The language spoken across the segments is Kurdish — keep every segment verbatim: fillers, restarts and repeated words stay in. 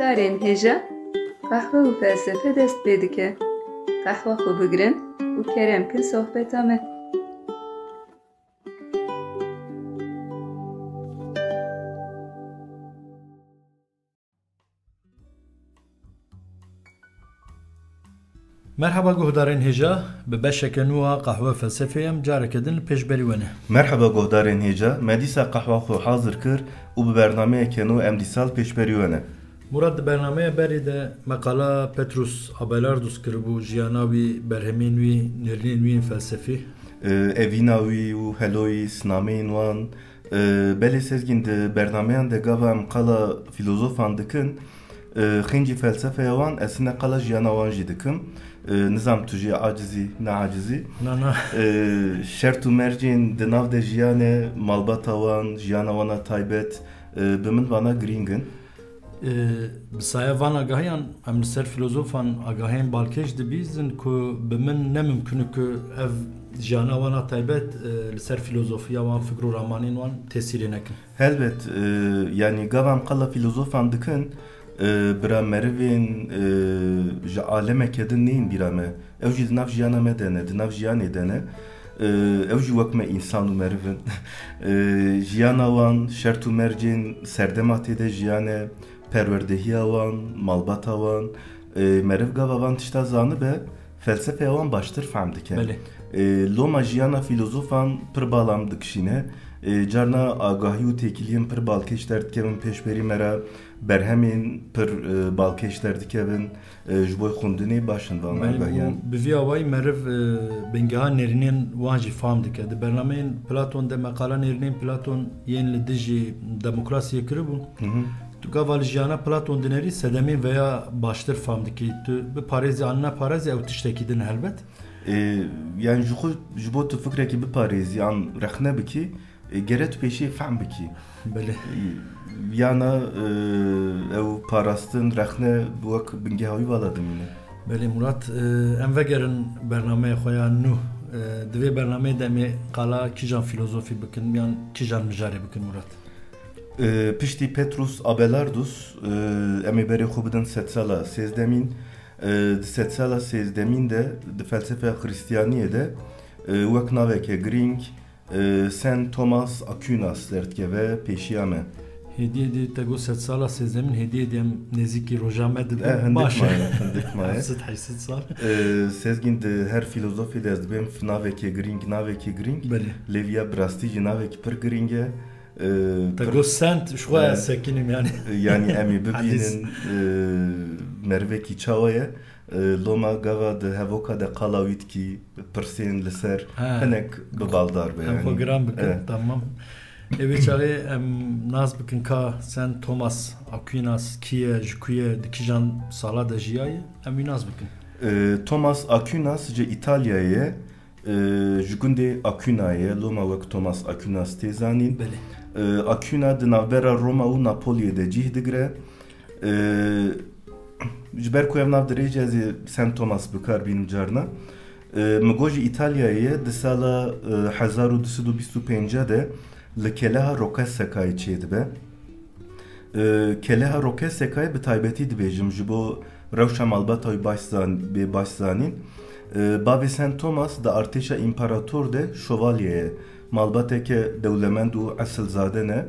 Darên hêja, qehwe û felsefe dest pê dike. Qehwa xwe bigirin û kerem kin sohbeta me. Merhaba guhdarên hêja, bi beşeke nû a Qehwe Felsefê em careke din li pêşberî we ne. Merhaba guhdarên hêja, me dîsa qehwa xwe hazir kir û bi bernameyeke nû em dîsa li pêşberî we ne. Murat, di bernameya berê de me qala Petrus Abelardus kiribû, jiyana wî, berhemên wî, nêrînên wî yên felsefî. Evîna wî û heloyî, sinameyên wan, Ee, belê Sezgîn, di bernameyan de gava em qala fîlozofan dikin, ee, xêncî felsefeya wan, ez hine qala jiyana wan jî dikim. Ee, nizam tu jî acizî, ne acizî. Na, na. Ee, şert û mercên di nav de jiyane, malbata wan, jiyana wan a taybet, ee, bi min vana girîng in. Ee, bi saya van agahiyan em li ser fîlozofan agahiyên balkêş dibîzin ku bi min ne mimkun e ku ev jiyana wan a taybet, ee, li ser fîlozofiya wan, fikr û ramanên wan tesîrê nekin. Helbet, ee, yanî gava em qala fîlozofan dikin, ee, bira merivên, ee, ji alemeke din neyên bîra me. Ew jî di nav jiyana me de ne, di nav jiyanê de ne. Ee, ew jî wek me însan û meriv in. Ee, jiyana wan, şert û mercên serdema tê de jiyane, perwerdehiya wan, malbata wan, ee, meriv gava van tişta zanibe, felsefeya wan baştir fehm dike. Belê. Ee, loma jiyana fîlozofan pir bal a min dikişîne. Ee, carna agahî û têkiliyên pir balkêş derdikevin pêşberî me re, berhemên pir, ee, balkêş derdikevin. E, ji bo xwendinê baş in van agahiyan. Bi vî awayî meriv, e, bingeha nêrînên wan jî fam dike. Di bernameyên Platon de me qala nêrînên Platon yên li dijî demokrasiyê kiribû. Hı hı. Tu gava li jiyana Platon dinerî sedemên veya baştir fam dikî. Tu biparêzî an neparêzî ew tiştekî din e helbet. E, yani ji xwe, ji bo tu fikrekî biparêzî an rexne bikî, E, gere tu pêşî fehm bikî. Belê. E, yana, e, ew parastin, rexne wek bingeha wî vala dimîne. Belê Murat, e, em vegerin bernameya xwe ya nû. E, di vê bernameyê de em ê qala kîjan fîlozofî bikin, yan kîjan mijarê bikin Murat? E, piştî Petrus Abelardus, e, em ê berê xwe bidin sedsala sêzdemîn. E, di sedsala sêzdemîn de, di felsefeya Xristiyaniyê de, e, wek naveke girîng, Ee, Saint Thomas Aquinas derdikeve pêşiya me. Hêdî hêdî te got sedsala sêzdemîn, hêdî hêdî em nêzîkî roja me dibin. Eh, hindik maye, hindik maye. Heft sed heşt sed sal. Ee, Sezgîn, di her fîlozofê de ez dibêm navekê girîng, navekî girîng. Belê. Lê viya bi rastî jî navekî pir girîng e. Ee, Te pir got Saint, ji xwe ez sekinîm yani. Yani em ê bibînin, e, merivekî çawa ye. E, loma gava di hevoka de qala wî dikî, pirsên li ser hinek bi baldar be, em xwe giran bikin, tamam. Ê wê çaxê em nas bikin ka Saint Thomas Aquinas kî ye, ji ku ye, di kîjan sala de jiyaye, em wî nas bikin. E, Thomas Aquinas ji Îtalyayê ye, e, ji gundê Aquinayê ye, loma wek Thomas Aquinas tê zanîn. Belê. E, Aquina di navbera Roma û Napoliyê de cih digire. E, ji ber ku ev nav dirêj e, ez ê Saint Thomas bi kar bînim carna. E, Migo ji Îtalyayê ye, di sala, e, hezar û du sed û bîst û pênc de li Keleha Roquesecaê çêdibe. E, Keleha Roquesecaê bi taybetî dibêjim ji bo rewşa malbata wî baş zan-, bê baş zanîn. E, Bavê Saint Thomas di artêşa împarator de şovalye ye. Malbateke dewlemend û esilzade ne. Hı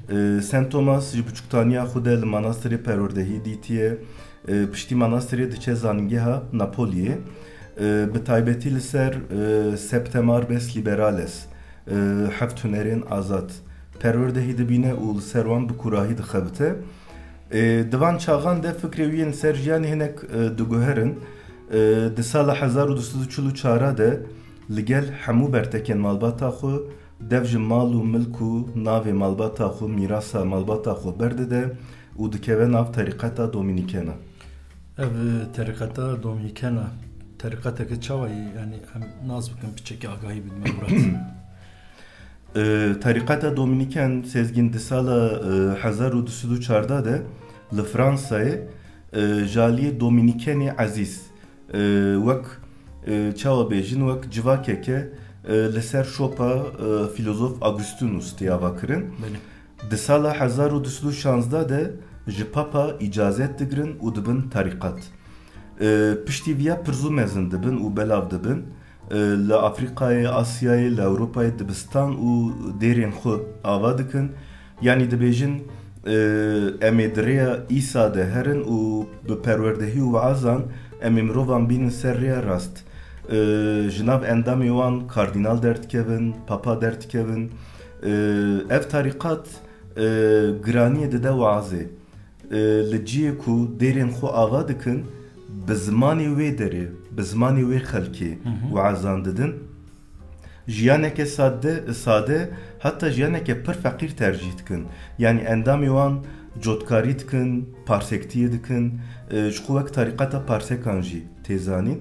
hı. E, Saint Thomas ji biçûktaniya xwe de li manastirê perwerdehî dîtiye. E, piştî manastirê diçe zanîngeha Napoliyê. E, bi taybetî li ser, e, Septemarbes Liberales, e, heft hunerên azad, perwerdehî dibîne û li ser wan bi kûrahî dixebite. E, di van çaxan de fikrê wî yên ser jiyanê hinek, e, diguherin. E, di sala hezar û du sed û çil û çar de li gel hemû bertekên malbata xwe dev ji mal û milk û navê malbata xwe, mîrasa malbata xwe berdide û dikeve nav terîqeta Dominîkena. Ev, e, terîqeta Dominîkena, terîqeteke çawa ye? Yani em nas bikin piçekî agahî bidin me Murat. E, terîqeta Dominîken Sezgîn di sala, e, hezar û du sed û çardeh de li Fransayê, e, ji aliyê Dominîkenê Ezîz, e, wek, e, çawa bêjin, wek civakeke, e, li ser şopa, e, fîlozof Augustinus tê avakirin. Belê. Di sala hezar û du sed û şazdeh de ji Papa îcazet digirin û dibin tarîqat. E, piştî viya pir zû mezin dibin û belav dibin. E, li Afrîkayê, Asyayê, li Ewropayê dibistan û dêrên xwe ava dikin. Yanî dibêjin, e, em ê di rêya Îsa de herin û bi perwerdehî û weazan em ê mirovan bînin ser rêya rast. E, ji nav endamê wan kardînal derdikevin, papa derdikevin. E, ev tarîqat, e, giraniyê dide weazê. E, li cihê ku dêrên xwe ava dikin, bi zimanê wê derê, bi zimanê wê xelkê Hı hı. weazan didin. Jiyaneke sade, sade, heta jiyaneke pir feqîr tercîh dikin. Yanî endamê wan cotkarî dikin, parsektiyê dikin, e, ji xwe wek tarîqeta parsekan jî tê zanîn.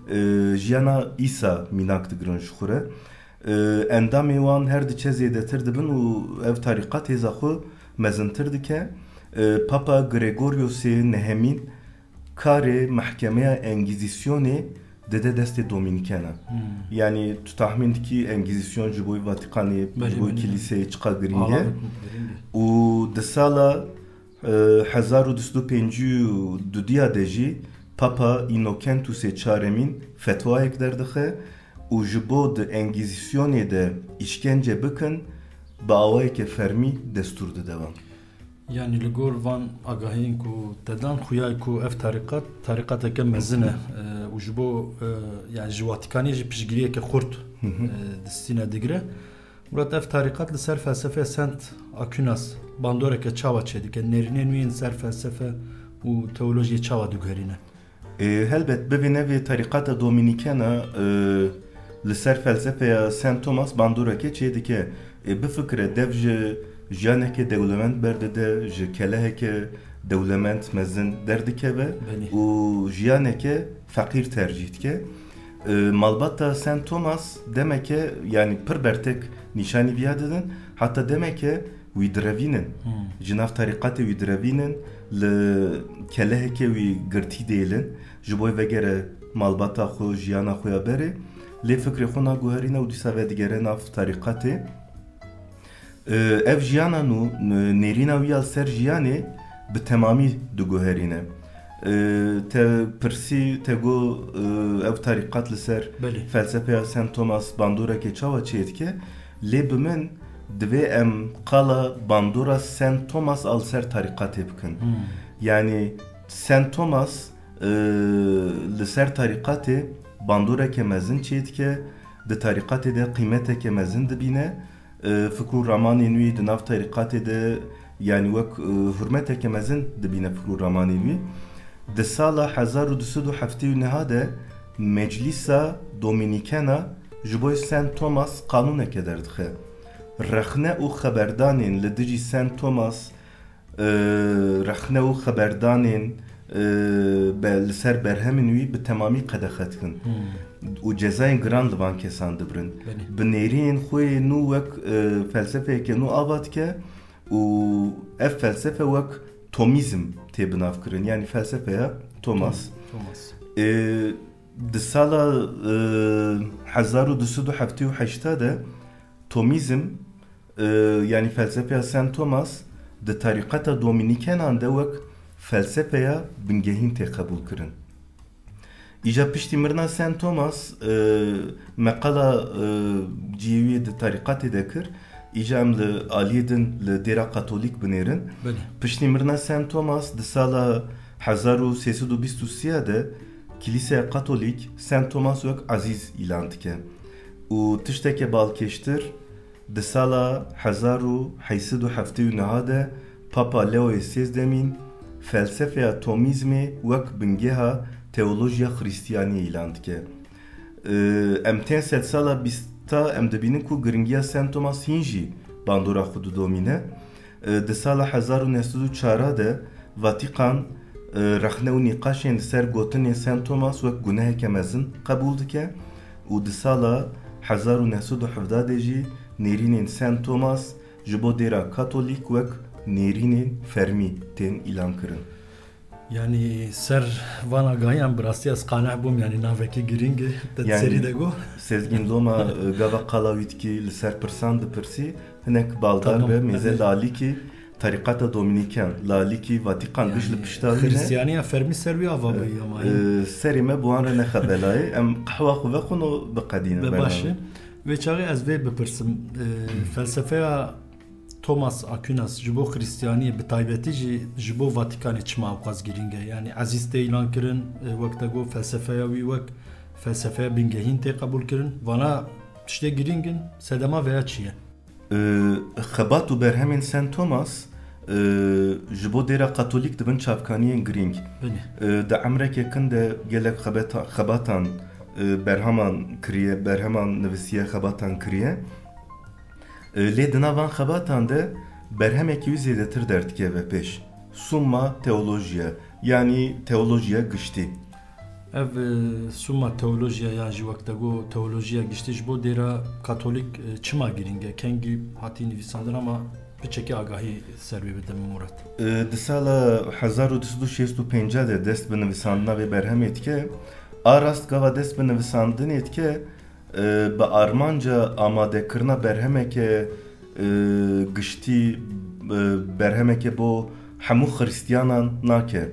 Belê. E, jiyana Îsa mînak digirin ji xwe re. E, endamê wan her diçe zêdetir dibin û ev tarîqat hêza xwe mezintir dike. E, Papa Gregoriosê nehemîn karê mehkemeya Engîzîsyonê dide destê Domînîkena. Hmm. Yanî tu tahmîn dikî Engîzîsyon ji bo Vatîkanê, Belê, ji bo belê. Kilîseyê çiqa girîng e. Û di sala, e, hezar û du sed û pêncî û dudiya de jî Papa Înokentusê çaremîn fetwayek derdixe û ji bo di Engîzîsyonê de îşkence bikin, bi awayeke fermî destûr dide wan. Yanî li gor van agahiyên ku te dan, xuya ye ku ev tarîqat, tarîqateke mezin e, e, û ji bo, e, yanî ji Watîkanê jî piştgiriyeke xurt, Hı hı. e, distîne digire. Murat, ev tarîqat li ser felsefeya Saint Aquinas bandoreke çawa çêdike? Nêrînên wî yên ser felsefe û teolojiyê çawa diguherîne? Ê, helbet, bivê nevê tarîqata Domînîkena, e, li ser felsefeya Saint Thomas bandoreke çêdike. Ê, bifikire, dev ji jiyaneke dewlemend berdide, ji keleheke dewlemend mezin derdikeve Belê. û jiyaneke feqîr tercîh dike. E, malbata Saint Thomas demeke, yanî pir bertek nîşanî viya didin, heta demeke wî direvînin. Hmm. Ji nav tarîqatê wî direvînin, li keleheke wî girtî dêlin, ji bo vegere malbata xwe, jiyana xwe ya berê, lê fikrê xwe naguherîne û dîsa vedigere nav tarîqatê. E, ev jiyana nû, n-, nêrîna wî ya li ser jiyanê bi temamî diguherîne. E, te pirsî, te got, e, ev tarîqat li ser Belê. felsefeya Saint Thomas bandoreke çawa çêdike? Lê bi min divê em qala bandora Saint Thomas a li ser tarîqatê bikin. Hmm. Yanî Saint Thomas, e, li ser tarîqatê bandoreke mezin çêdike, di tarîqatê de qîmeteke mezin dibîne, e, fikr û ramanên wî di nav tarîqatê de, yanî wek, e, hurmeteke mezin dibîne fikr û ramanên wî. Di sala hezar û du sed û heftê û neh de Meclîsa Domînîkena ji bo Saint Thomas qanûneke derdixe. Rexne û xeberdanên li dijî Saint Thomas, e, rexne û xeberdanên, e, be-, li ser berhemên wî bi temamî qedexe dikin. Hmm. Û cezayên giran li van kesan dibirin. Belê. Bi nêrînên xwe yê nû wek, e, felsefeyeke nû ava dike û ev felsefe wek Tomîzm tê binavkirin. Yanî felsefeya Thomas. Thomas. E, di sala, e, hezar û du sed û heftê û heşt de Tomîzm, e, yanî felsefeya Saint Thomas di tarîqeta Domînîkenan de wek felsefeya bingehîn tê qebûlkirin. Îja piştî mirina Saint Thomas, e, me qala, e, cihê wî di tarîqatê de kir. Îja em li aliyê din li dêra Katolîk binêrin. Belê. Piştî mirina Saint Thomas di sala hezar û sê sed û bîst û sê de Kilîseya Katolîk Saint Thomas wek ezîz îlan dike. Û tişteke balkêştir, di sala hezar û heyt sed û heftê û neh de Papa Leoyê sêzdemîn felsefeya Tomîzmê wek bingeha teolojiya Xristiyaniyê îlan dike. Em tên sedsala bîsta em dibînin ku giringiya Saint Thomas hîn jî bandora xwe didomîne. Di sala hezar û neh sed û çar de Vatîkan rexne û nîqaşên li ser gotinên Saint Thomas wek guneheke mezin qebûl dike û di sala hezar û neh sed û hevdeh de jî nêrînên Saint Thomas ji bo dêra Katolîk wek nêrînên fermî tên îlankirin. Yanî ser van agahiyan bi rastî ez qaneh bûm, yanî navekî girîng e, te di Yanî serî de got. Sezgîn loma, e, gava qala wî dikî li ser pirsan dipirsî, hinek baldar Tamam, be, mêze em ê li alîkî, Terîqeta Dominiken, Lalîkî, Vatikan giş li pişta wî ne. Xristiyaniya fermî ser wî ava bûye ama. E, serê me bi wan re nexe belayê. Em qehwa xwe vexwin û biqedînin. Be baş e. Vê çaxê ez vê bipirsim. E, felsefeya Thomas Aquinas ji bo Xristiyaniyê, bi taybetî jî ji bo Vatikanê çima ewqas girîng e? Yanî Ezîz tê îlan kirin, e, wek te got felsefeya wî wek felsefeya bingehîn tê qebûl kirin. Vana tiştê girîng in, sedema vêya çi ye? E, xebat û berhemên Saint Thomas, e, ji bo dêra Katolîk dibin çavkaniyên girîng. Belê. E, di emrekê kin de gelek xebeta-, xebatan, e, berheman kiriye, berheman nivisiye, xebatan kiriye. E, lê di nav van xebatan de berhemekî wî zêdetir derdikeve pêş. Summa Theologiae, yanî teolojiya giştî. Ev, e, Summa Theologiae yan jî wek te got teolojiya giştî ji bo dêra Katolîk, e, çima girîng e? Kengî hatî nivîsandin ama piçekî agahî ser wê bide min Murat. E, di sala hezar û du sed û şêst û pênc de dest bi nivîsandina vê berhemê dike. A rast gava dest bi nivîsandinê dike, e, bi armanca amadekirina berhemeke, e, giştî, e, berhemeke bo hemû Xristiyanan nake.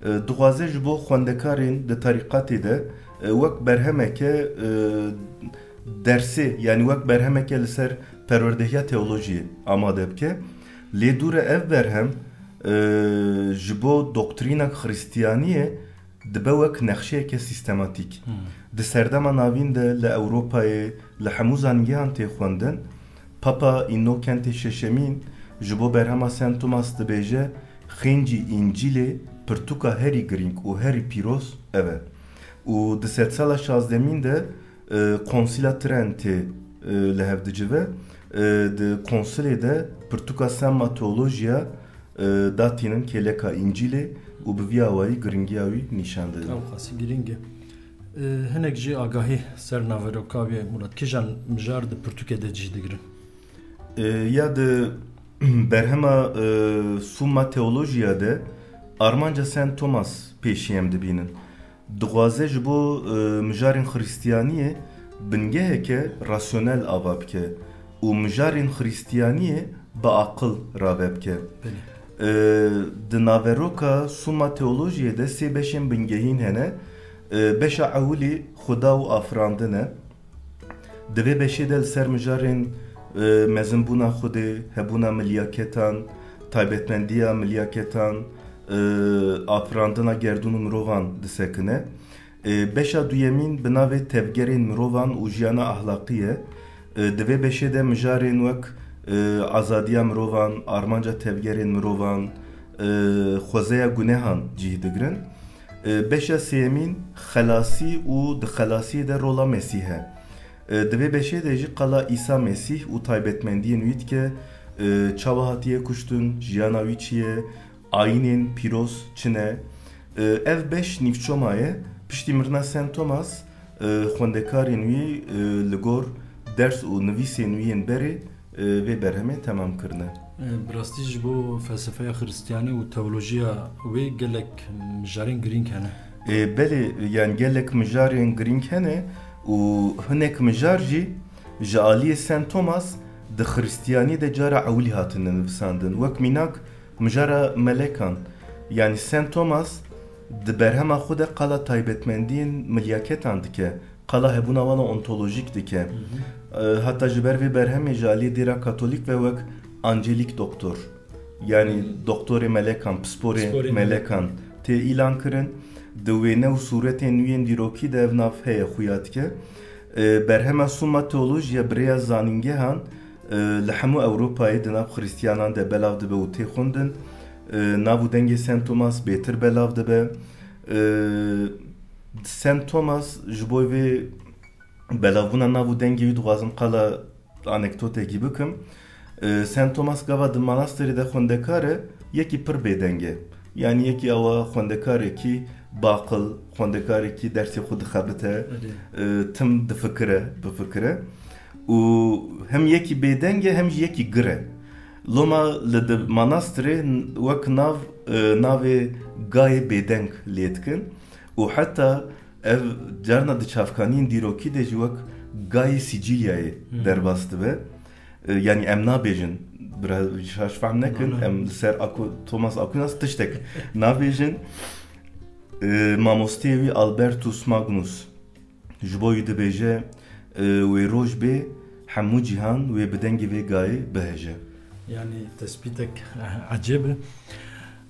E, dixwaze ji bo xwendekarên di terîqetê de, e, wek berhemeke, e, dersê, yanî wek berhemeke li ser perwerdehiya teolojiyê amade bike. Lê dûre ev berhem, e, ji bo doktrîna Xristiyaniyê dibe wek nexşeyeke sîstematîk. Hmm. Di serdema navîn de li Ewropayê, li hemû zanîngehan tê xwendin. Papa Înokentê Şeşemîn ji bo berhema Saint Thomas dibêje, Xêncî Încîlê pirtûka herî girîng û herî pîroz ev e. Û di sedsala şazdemîn de, e, Konsîla Trentê, e, li hev dicive. E, di konsilê de pirtûka Summa Theologiae, e, datînin kêleka Încîlê û bi vî awayî giringiya wî nîşan didin. Ew qasî girîng e. E, hinek jî agahî ser naveroka wê Murat, kîjan mijar di pirtûkê de cih digirin? E, ya di berhema, e, Summa Theologiae de armanca Saint Thomas pêşî em dibînin. Dixwaze ji bo, e, mijarên Xristiyaniyê bingeheke rasyonel ava bike û mijarên Xristiyaniyê bi aqil rave bike. Belê. E, di naveroka Summa Theologiae de sê beşên bingehîn hene. E, beşa ewilî Xuda û afirandin e. Di vê beşê de li ser mijarên, e, mezinbûna Xwedê, hebûna milyaketan, taybetmendiya milyaketan, e, afirandina gerdûn û mirovan disekine. E, beşa duyemîn bi navê Tevgerên Mirovan û Jiyana Ahlaqî ye. E, di vê beşê de mijarên wek, e, azadiya mirovan, armanca tevgerên mirovan, e, xwezeya gunehan cih digirin. E, beşa sêyemîn xelasî û di xelasiyê de rola Mesîh e. E, di vê beşê de jî qala Îsa Mesîh û taybetmendiyên wî dike, e, çawa hatiye kuştin, jiyana wî çi ye, ayînên pîroz çi ne. E, ev beş nîvçoma ye. Piştî mirina Saint Thomas, e, xwendekarên wî, e, li gor ders û nivîsên wî yên berê, e, vê berhemê temam kirine. E, bi rastî ji bo felsefeya Xristiyanî û teolojiya wê gelek mijarên girîng hene. E, belê, yani gelek mijarên girîng hene û hinek mijar jî ji aliyê Saint Thomas di Xristiyanî de cara ewilî hatine nivîsandin. Wek mînak mijara melekan. Yani Saint Thomas di berhema xwe de qala taybetmendiyên milyaketan dike. Qala hebûna wan ontolojîk dike. Hı hı. E, heta ji ber vê berhemê ji aliyê dêra Katolîk ve wek Angelîk Doktor, yanî Hı. doktorê melekan, pisporê Pisporê melekan tê îlan kirin. Di wêne û sûretên nû yên dîrokî de ev nav heye xuya dike. E, berhema Summa Theologiae bi rêya zanîngehan, e, li hemû Ewropayê di nav Xristiyanan de belav dibe û tê xwendin. E, nav û dengê Saint Thomas bêtir belav dibe. E, Saint Thomas ji bo vê belavbûna nav û dengê wî dixwazim qala anekdotekî bikim. E, Saint Thomas gava di manastêrê de xwendekar e, yekî pir bêdeng e. Yanî yekî awa xwendekarekî baqil, xwendekarekî dersê xwe dixebite, Erê. e, tim difikire, bifikire. Û hem yekî bêdeng e, hem jî yekî gir e. Loma li di manastirê wek nav, e, navê gayê bêdeng lê dikin. Û heta ev carna di çavkaniyên dîrokî de jî wek gayê Sîcîlyayê Hmm. derbas dibe. E, yanî em nabêjin bira şaş fehm nekin, Na, na. em li ser Aku-, Thomas Aquinas tiştek nabêjin. E, mamosteyê wî Albertus Magnus ji bo wî dibêje, e, wê roj bê hemû cîhan wê bi dengê vê gayê bihêje. Yanî tespîtek ecêb e.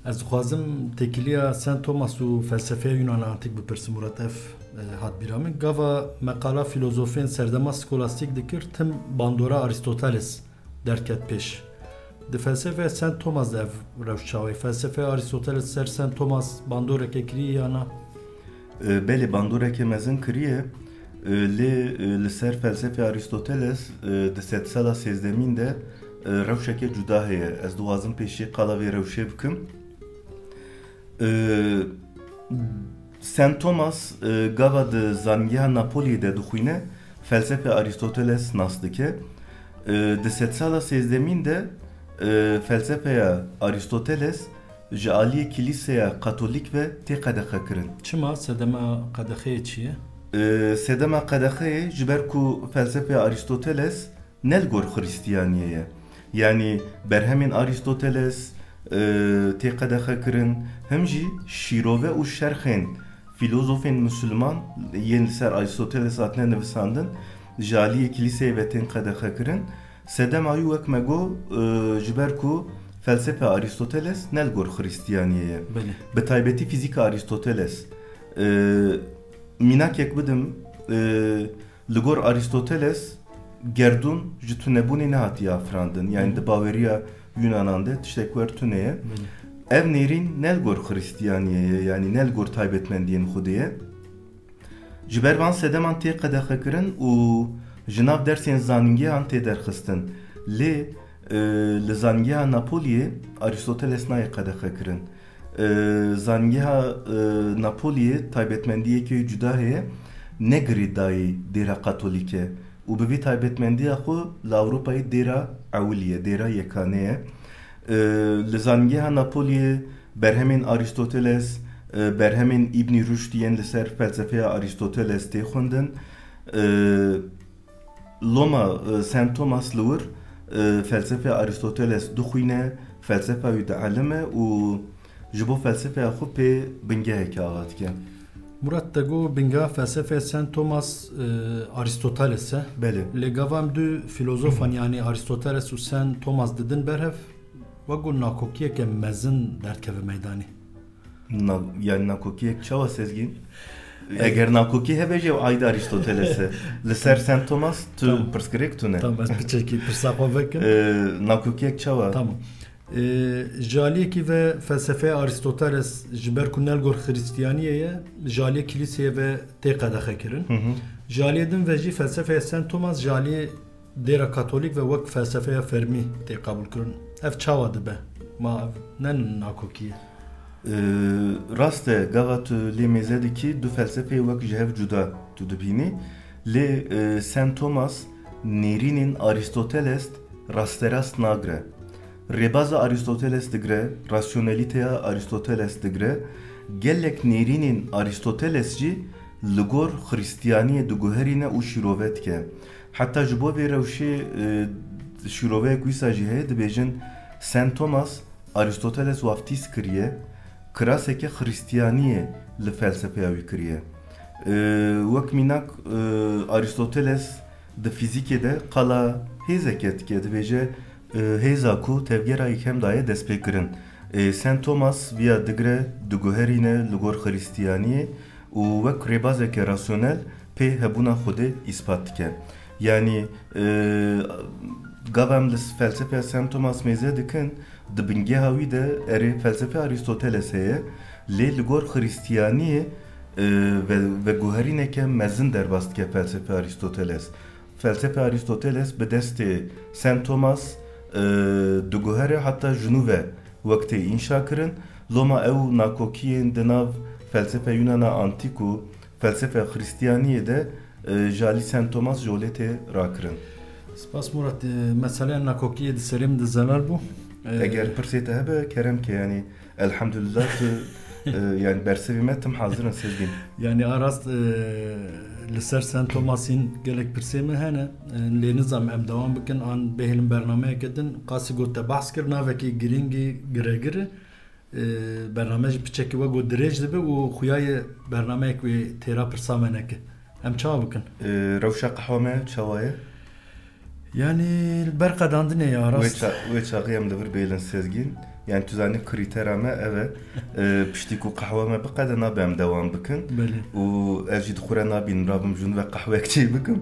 Ez dixwazim têkiliya Saint Thomas û felsefeya Yunana Antîk bipirsim, Murat, ev, e, hat bîra min. Gava meqala filozofên serdema skolastîk dikir, tim bandora Aristoteles derket pêş. Di felsefeya Saint Thomas de ev rewş çawa ye? Felsefeya Aristoteles ser Saint Thomas bandoreke kiriye ya na? E, belê, bandoreke mezin kiriye. E, lê, e, li ser felsefeya Aristoteles, e, di sedsala sêzdemîn de, e, rewşeke cuda heye. Ez dixwazim pêşî qala vê rewşê bikim. E, Saint Thomas, e, gava di zanîngeha Napoliyê de dixwîne, felsefeya Aristoteles nas dike. E, di sedsala sêzdemîn de, e, felsefeya Aristoteles ji aliyê Kilîseya Katolîk ve tê qedexekirin. Çima? Sedema qedexeyê çi ye? E, sedema qedexeyê ji ber ku felsefeya Aristoteles ne li gor Xristiyaniyê ye. Yanî berhemên Aristoteles, e, tê qedexekirin, him jî şîrove û şerxên filozofên misilman yên li ser Aristoteles hatine nivisandin, ji aliyê Kilîseyê ve tên qedexekirin. Sedema wî, wek me got, e, ji ber ku felsefe Aristoteles ne li gor Xristiyaniyê ye. Belê. Bi taybetî fîzîka Aristoteles. E, mînakek bidim, e, Li gor Aristoteles, gerdûn ji tunebûnê nehatiye afirandin. Yanî Hı. di baweriya Yunanan de tiştek wer tune ye. Belê. Ev nêrîn ne li gor Xristiyaniyê ye, yanî ne li gor taybetmendiyên Xwedê ye. Ji ber van sedeman tê qedexekirin û ji nav dersên zanîngehan tê derxistin. Lê, e, li zanîngeha Napoliyê Aristoteles nayê qedexekirin. E, zanîngeha, e, Napoliyê taybetmendiyeke wî cuda heye, ne girêdayî dêra Katolîk e û bi vî taybetmendiya xwe li Ewropayê dêra ewilî ye, dêra yekane ye. E, li zanîngeha Napoliyê berhemên Aristoteles, e, berhemên Îbnî Ruşd yên li ser felsefeya Aristoteles tê xwendin. E, Loma, e, Saint Thomas li wir, e, felsefeya Aristoteles dixwîne, felsefa wî dielime û ji bo felsefeya xwe pê bingehekê ava dike. Murat, te got bingeha felsefeya Saint Thomas, e, Aristoteles e. Belê. Lê gava em du filozofan, yanî Aristoteles û Saint Thomas didin berhev, wek ku nakokiyeke mezin derdikeve meydanê. Na-, yani nakokiyek çawa, Sezgîn? Eger nakokî hebe jî, ew aîd Aristoteles e. Li ser Saint Thomas tu Tamam. pirsgirêk tune. Tamam, ez piçekî pirsa xwe vekim. Ee, nakokiyek çawa? Tamam. Ee, ji aliyekî ve felsefeya Aristoteles ji ber ku ne li gor Xristiyaniyê ye, ji aliyê Kilîseyê ve tê qedexe kirin. Hı hı. Ji aliyê din ve jî felsefeya Saint Thomas ji aliyê dêra Katolîk ve wek felsefeya fermî tê qebûlkirin. Ev çawa dibe? Ma ev ne nakokî ye? Ee, rast e, gava tu lê mêze dikî, du felsefeyê wek ji hev cuda tu dibînî. Lê, e, Saint Thomas nêrînên Aristoteles rasterast nagire. Rêbaza Aristoteles digire, rasyonelîteya Aristoteles digire. Gelek nêrînên Aristoteles jî li gor Xristiyaniyê diguherîne û şîrove dike. Heta ji bo vê rewşê, e, şîroveyek wisa jî heye, dibêjin Saint Thomas Aristoteles waftîz kiriye, kiraseke Xristiyaniyê li felsefeya wî kiriye. E, wek mînak, e, Aristoteles di fîzîkê de qala hêzeke dike, dibêje, e, hêza ku tevgera yekhem daye destpêkirin. E, Saint Thomas viya digire, diguherîne li gor Xristiyaniyê û wek rêbazeke rasyonel pê hebûna Xwedê îspat dike. Yanî, e, gava em li felsefeya Saint Thomas mêze dikin, di bingeha wî de erê felsefe Aristoteles heye, lê li gor Xristiyaniyê, e, ve-, veguherîneke mezin derbas dike felsefe Aristoteles. Felsefe Aristoteles bi destê Saint Thomas, e, diguhere heta ji nû ve wek tê înşa kirin. Loma ew nakokiyên di nav felsefe Yunana Antîk û felsefe Xristiyaniyê de, e, ji alî Saint Thomas ji holê tê rakirin. Spas Murat, e, meseleya nakokiyê di serê min de zelal bû. E, Eger pirsê te hebe, kerem ke, yanî, elhamdulillah, tu E, yani bersivê me tim hazir in Sezgîn. Yani Aras, e, li ser Saint Thomasîn gelek pirsê me hene. E, lê nizam em dewam bikin an bêhêlin bernameyeke din. Qasî got te behs kir, navekî girîngî giregir e. E, bername jî piçekî we got dirêj dibe û xuya ye bernameyek wê têra pirsa me neke. Em çawa bikin? E, rewşa qehwa me çawa ye? Yani li ber qedandinê ya Wê rast. ça-, wê çaxê em li vir bêlin Sezgîn. Yani tu zanî krîtera me ev e. E, piştî ku qehwa me biqede nabe em dewam bikin. Belê. Û ez jî di xwe re nabînim rabim jûn ve qehwek çê bikim.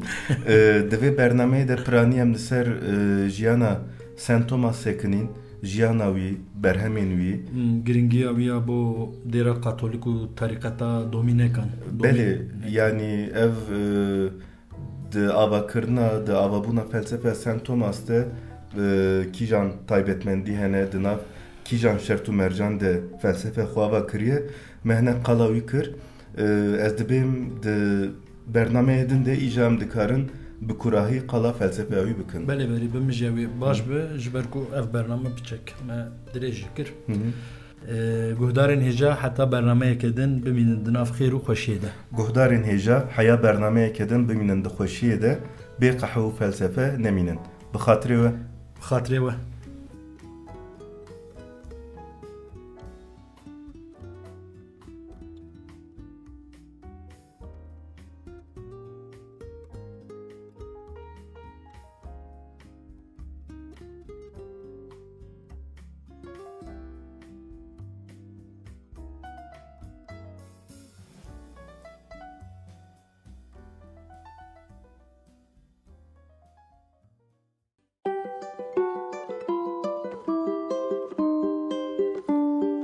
E, di vê bernameyê de piranî em li ser, e, jiyana Saint Thomas sekinîn, jiyana wî, berhemên wî. Hmm, giringiya wî ya bo dêra Katolik û terîqeta Domînekan. Belê, Domîn- yani ev, e, di avakirina, di avabûna felsefe Saint Thomas de, e, kîjan taybetmendî hene, di nav kîjan şert û mercan de felsefe xwe ava kiriye, me hinek qala wî kir. E, ez dibêm di bernameyê din de îja em dikarin bi kurahî qala felsefeya wî bikin. Belê, belê, bi min jî ew ê baş bi, ji ber ku ev bername piçek me dirêj jî kir. Hı hı. E, guhdarên hêja heta bernameyeke din bimînin di nav xêr û xweşiyê de. Guhdarên hêja heya bernameyeke din bimînin di xweşiyê de, bê qehwe û felsefe nemînin. Bi xatirê we. Bi xatirê we.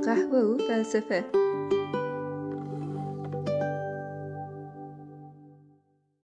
Qehwe û felsefe.